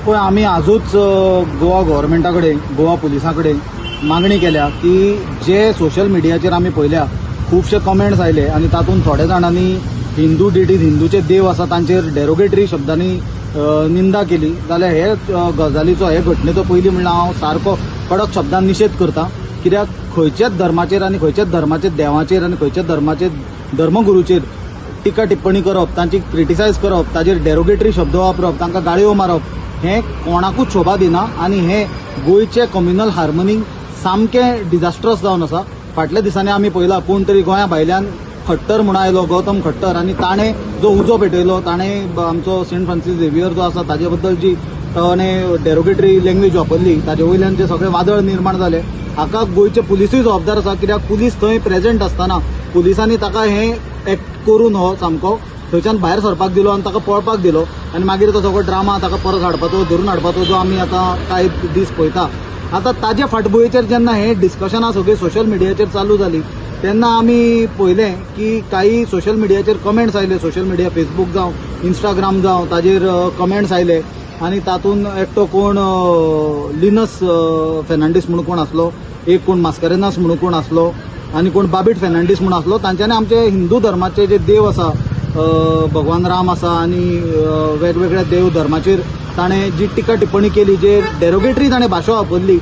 पळय, आमी आजूच गोवा गव्हर्मेंटा कडेन, गोवा पुलिसां कडेन मागणी केल्या की जे सोशल मिडियाचेर आमी पळयल्या, खुबशे कमेंट्स आयले आनी तातूंत थोड्या जाणांनी हिंदू डिटीज, हिंदूचे देव आसा तांचेर डेरोगेटरी शब्दांनी निंदा केली जाल्यार हे गजालीचो, हे घटनेचो पयलीं म्हणल्यार हांव सारको कडक शब्दान निशेध करता. कित्याक खंयच्याच धर्माचेर आनी खंयच्याच धर्माचे देवाचेर आनी खंयच्याच धर्माचे धर्मगुरूचेर टिका टिप्पणी करप, तांची क्रिटिसायज करप, ताजेर डेरोगेटरी शब्द वापरप, तांकां गाळयो मारप हें कोणाकूच शोभा दिना आनी हें गोंयचे कम्युनल हार्मनीक सामकें डिजास्ट्रस जावन आसा. फाटल्या दिसांनी आमी पळयलां, कोण तरी गोंया भायल्यान खट्टर म्हणून आयलो, गौतम खट्टर, आनी ताणें जो उजो पेटयलो, ताणें आमचो सेंट फ्रांसीस झेवियर जो आसा ताजे बद्दल जी ताणें डेरोगेटरी लँग्वेज वापरली, ताजे वयल्यान जे सगळे वादळ निर्माण जाले, हाका गोंयचे पुलिसूय जबाबदार आसा. कित्याक पुलीस थंय प्रेझेंट आसतना पुलिसांनी ताका हें एक्ट करून हो सामको थंयच्यान भायर सरपाक दिलो आनी ताका पळपाक दिलो आनी मागीर तो सगळो ड्रामा, ताका परत हाडपाचो, धरून हाडपाचो, जो आमी आतां कांय दीस पळयता. आतां ताजे फाटभुंयेचेर जेन्ना हे डिस्कशनां सगळीं सोशल मिडियाचेर चालू जाली, तेन्ना आमी पळयलें की काही सोशल मिडियाचेर कमेंट्स आयले. सोशल मिडिया, फेसबूक जावं, इंस्टाग्राम जावं, ताजेर कमेंट्स आयले आनी तातूंत एकटो कोण लिनस फेर्नांडीस म्हणून कोण आसलो, एक कोण मास्करेनास म्हणून कोण आसलो आनी कोण बाबीट फेर्नांडीस म्हणून आसलो, तांच्यांनी आमचे हिंदू धर्माचे जे देव आसा, भगवान राम आसा आनी वेगवेगळ्या देव धर्माचेर ताणें जी टिका टिप्पणी केली, जे डेरोगेटरी ताणें भाशा वापरली,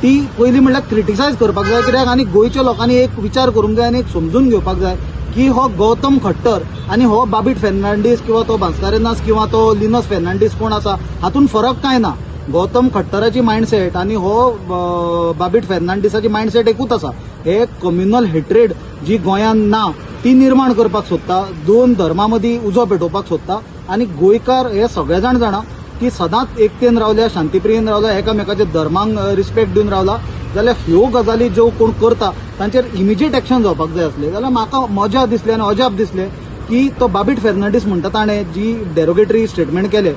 ती पयलीं म्हणल्यार क्रिटिसायज करपाक जाय. कित्याक आनी गोंयच्या लोकांनी एक विचार करूंक जाय आनी एक समजून घेवपाक जाय की हो गौतम खट्टर आनी हो बाबीट फेर्नांडीस किंवा तो मास्कारेनास किंवा तो लिनस फेर्नांडीस कोण आसा, हातूंत फरक कांय ना. गौतम खट्टराची मायंडसेट आनी हो बाबीट फेर्नांडीसाची मायंडसेट एकूच आसा. हे कम्युनल हेट्रेड जी गोंयांत ना ती निर्माण करपाक सोदता, दोन धर्मा मदीं उजो पेटोवपाक सोदता. आनी गोंयकार हे सगळे जाण जाणा की सदांच एकतेन रावल्या, शांतीप्रियेन रावल्या, एकामेकाच्या धर्मांक रिस्पेक्ट दिवन रावला. जाल्यार ह्यो गजाली ज्यो कोण करता तांचेर इमिजिएट एक्शन जावपाक जाय आसलें. जाल्यार म्हाका मजा दिसली आनी अजाप दिसलें की तो बाबीट फेर्नांडीस म्हणटा, ताणें जी डेरोगेटरी स्टेटमेंट केलें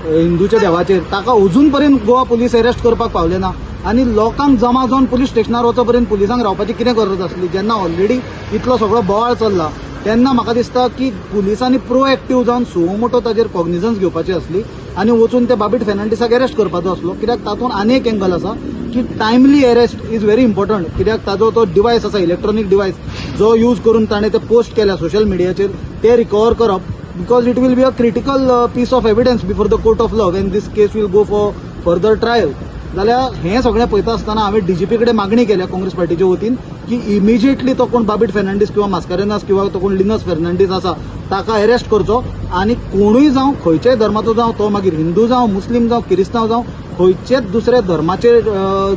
हिंदूच्या देवाचेर, ताका अजून पर्यंत गोवा पुलीस अरेस्ट करपाक पावले ना. आनी लोकांक जमा जावन पुलीस स्टेशनार वचो पर्यंत पुलिसांक रावपाची कितें गरज आसली, जेन्ना ऑलरेडी इतलो सगळो बोवाळ चल्ला? तेन्ना म्हाका दिसता की पुलिसांनी प्रोएक्टीव जावन सुओ मोटो ताजेर कॉग्निजन्स घेवपाची आसली आनी वचून ते बाबीट फेर्नांडीसाक अरेस्ट करपाचो आसलो. कित्याक तातूंत आनी एक एंगल आसा की timely arrest is very important. कित्याक ताजो तो डिवायस आसा, इलेक्ट्रॉनीक डिवायस, जो यूज करून ताणें ते पोस्ट केल्या सोशल मिडियाचेर, ते रिकवर करप, because it will be a critical piece of evidence before the court of law when this case will go for further trial. जाल्यार हें सगळें पळयता आसतना हांवें डीजीपी कडेन मागणी केल्या काँग्रेस पार्टीच्या वतीन की इमिजिएटली तो कोण बाबीट फेर्नांडीस किंवा मास्कारेनास किंवा तो कोण लिनस फेर्नांडीस आसा, ताका अरेस्ट करचो. आनी कोणूय जावं, खंयच्याय धर्माचो जावं, तो मागीर हिंदू जावं, मुस्लीम जावं, किरिस्तांव जावं, खंयचेच दुसऱ्या धर्माचेर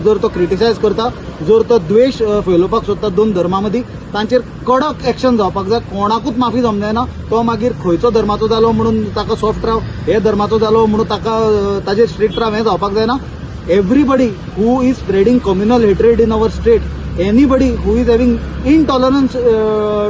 जर तो क्रिटिसायज करता, जर तो द्वेश फैलोवपाक सोदता दोन धर्मा मदीं, तांचेर कडक एक्शन जावपाक जाय. कोणाकूच माफी जावंक जायना. तो मागीर खंयचो धर्माचो जालो म्हणून ताका सॉफ्ट राव, हे धर्माचो जालो म्हणून ताका ताजेर स्ट्रिक्ट राव, हें जावपाक जायना. Everybody who is spreading communal hatred in our state, anybody who is having intolerance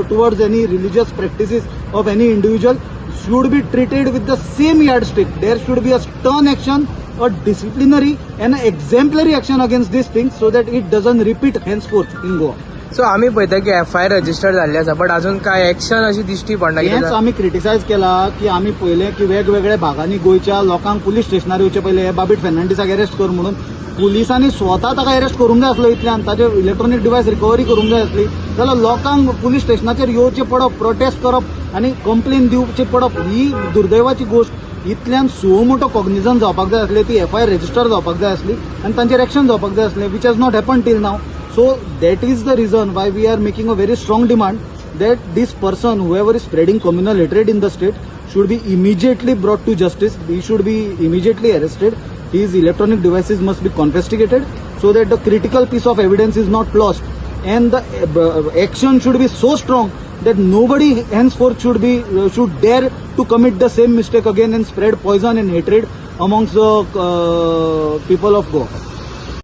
towards any religious practices of any individual should be treated with the same yardstick. There should be a stern action, a disciplinary and exemplary action against these things so that it doesn't repeat henceforth in Goa. So आमी पळयता की FIR register जाल्ली आसा, but अजून काय action अशी दिश्टी पडना. कितें हेंच जालें? आमी क्रिटिसायज केला की आमी पळयलें की वेगवेगळ्या भागांनी गोंयच्या लोकांक पुलीस स्टेशनार येवचे पयले हे बाबीट फेर्नांडीसाक अरेस्ट कर म्हणून. पुलिसांनी स्वता ताका अरेस्ट करूंक जाय आसलो इतल्यान, ताजे इलेक्ट्रॉनीक डिवायस रिकवरी करूंक जाय आसली. जाल्यार लोकांक पुलीस स्टेशनाचेर येवचें पडप, प्रोटेस्ट करप आनी कंप्लेन दिवची पडप ही दुर्दैवाची गोश्ट. इतल्यान सुओ मोटो कॉग्निजन्स जावपाक जाय आसलें, ती एफआयआर रजिस्टर जावपाक जाय आसली आनी तांचेर एक्शन जावपाक जाय आसलें, which has not happen till now. So that is the reason why we are making a very strong demand that this person, whoever is spreading communal hatred in the state, should be immediately brought to justice. He should be immediately arrested. His electronic devices must be confiscated so that the critical piece of evidence is not lost. And the action should be so strong that nobody henceforth should dare to commit the same mistake again and spread poison and hatred amongst the people of Goa.